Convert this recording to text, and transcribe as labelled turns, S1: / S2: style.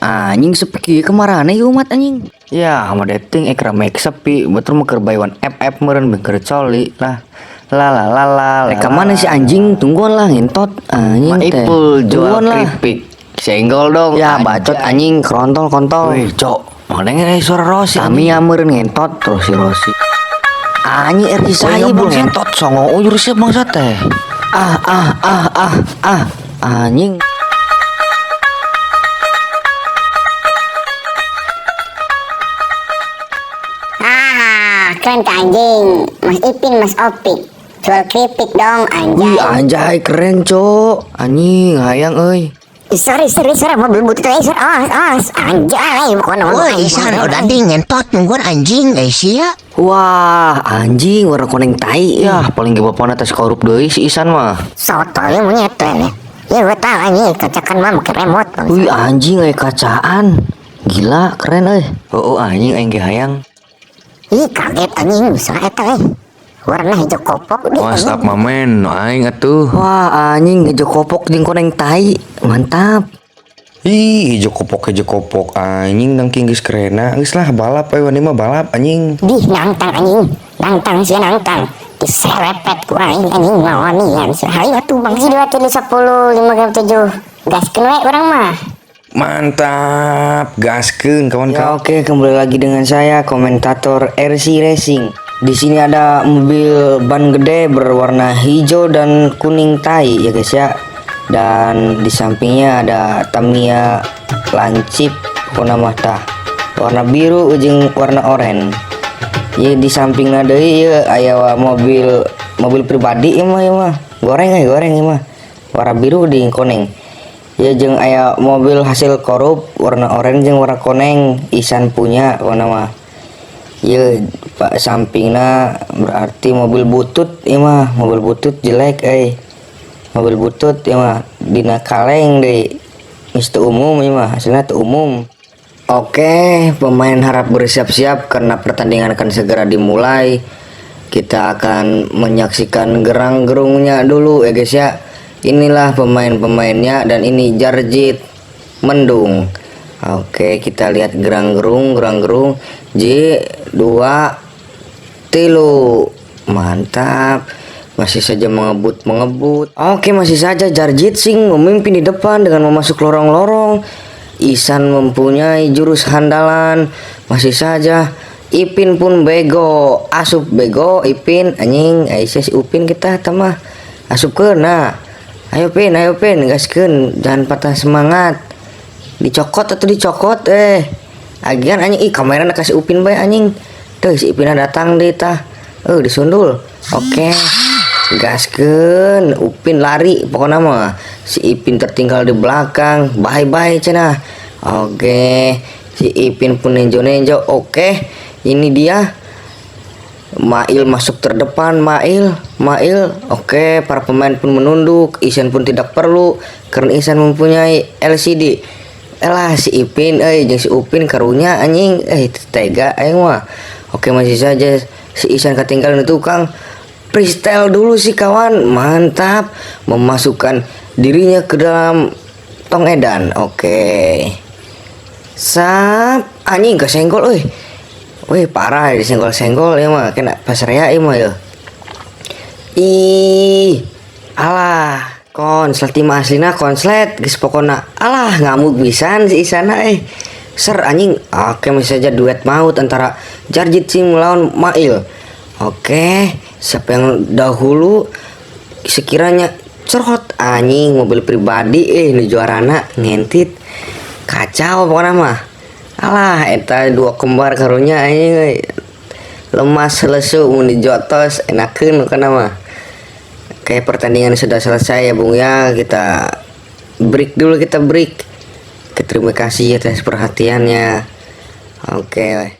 S1: Anjing sepi kieu kamarana ieu umat anjing. Ya, mah dating ekra mek sepi, betul mah keur buy one FF meureun beuh coli lah. La la la la. Eh, kamana si anjing? Tungguan lah ngentot anjing teh.
S2: Ipul jual
S1: Tungguan lah.
S2: keripik. Senggol dong.
S1: Ya bacot anjing kerontol kontol.
S2: Wih, cok. Mana nge suara Rossi?
S1: Kami ya meureun ngentot terus si Rossi. Anjing RC saya
S2: Saya
S1: bang.
S2: ngentot songo uyur siap bangsa teh.
S1: Ah ah ah ah ah anjing.
S3: Ah, keren tuh anjing. Mas Ipin, Mas Opik. Jual keripik dong,
S1: Wih
S3: anjay.
S1: anjay keren cok. Anjing hayang euy.
S3: Ih, sorry, sorry, sorry, mobil butut eh, sorry, os, os, anjay, bukan
S4: Woi, Isan udah dingin tot nungguan anjing guys ya.
S1: Wah anjing warna koneng tai.
S2: Ya, paling ge bapana tes korup deui si Isan mah.
S3: Soto ya monyet tuh ya. Ya gue tahu anjing, kacakan mah pakai remote. Bang.
S1: Wih anjing kayak kacaan. Gila keren euy.
S2: Oh, oh anjing aing ge hayang.
S3: Ih, kaget anjing, bisa eta eh. Warna hijau kopok deh.
S2: Wah, stop mamen, aing atuh.
S1: Wah anjing hijau kopok jeung koneng tai. Mantap.
S2: Ih, hijau kopok anjing dangking geus kerena. Geus lah balap ayo wani mah balap anjing.
S3: Dih, nangtang anjing. Nangtang sih nangtang. Diserepet ku aing anjing ngawani ya. Hayu atuh bang si 2 3 10 5 gram 7. Gaskeun we urang mah.
S2: Mantap, gaskeun
S1: Ya
S2: kawan-kawan.
S1: oke, kembali lagi dengan saya komentator RC Racing. Di sini ada mobil ban gede berwarna hijau dan kuning tai ya guys ya. Dan di sampingnya ada Tamiya lancip pokona mah tah. Warna biru jeung warna oranye. Ya di sampingna deui ieu aya mobil mobil pribadi ieu mah ieu mah. Goreng euy, goreng ieu mah. Warna biru jeung kuning. Ya jeung aya mobil hasil korup warna oranye jeung warna koneng Isan punya warna mah. Ya pak sampingna berarti mobil butut ieu mah, mobil butut jelek euy. Mobil butut ieu mah dina kaleng deui. Geus teu umum ieu mah, hasilna teu umum. Oke, pemain harap bersiap-siap karena pertandingan akan segera dimulai. Kita akan menyaksikan gerang-gerungnya dulu ya guys ya. Inilah pemain-pemainnya dan ini Jarjit Mendung. Oke, kita lihat gerang-gerung, gerang-gerung. J 2 tilu. Mantap. Masih saja mengebut-mengebut. Oke, masih saja Jarjit Singh memimpin di depan dengan memasuk lorong-lorong. Isan mempunyai jurus handalan. Masih saja Ipin pun bego, asup bego Ipin anjing, Aisyah si Upin kita tamah asup nah. Ayo Pin, gaskeun, jangan patah semangat. Dicokot atau dicokot eh. Agian anjing ih kamera kasih Upin bae anjing. Tuh si Ipin datang deh tah. Disundul. Oke. Gaskeun, Upin lari pokoknya mah. Si Ipin tertinggal di belakang. Bye bye cenah. Oke. Si Ipin pun nenjo-nenjo. Oke. Ini dia. Mail masuk terdepan, Mail, Mail. Oke, para pemain pun menunduk. Isan pun tidak perlu karena Isan mempunyai LCD. Elah si Ipin euy jeung si Upin karunya anjing tega aing mah. Oke, masih saja si Isan ketinggalan di tukang. Freestyle dulu sih kawan, mantap memasukkan dirinya ke dalam tong edan. Oke. Sap anjing kesenggol euy. Wih parah disenggol-senggol ya mah kena pasrea ya mah ya. Ih, alah konslet mah aslina konslet geus pokona alah ngamuk pisan si Isana eh. Ser anjing. Oke masih saja duet maut antara Jarjit Singh melawan Mail. Oke, siapa yang dahulu sekiranya cerot anjing mobil pribadi ini juarana ngentit. Kacau pokona mah. Alah eta dua kembar karunya anjing euy. Lemas lesu mun dijotos enakeun kana mah. Oke, pertandingan sudah selesai ya Bung ya. Kita break dulu, kita break. Oke, terima kasih atas perhatiannya. Oke.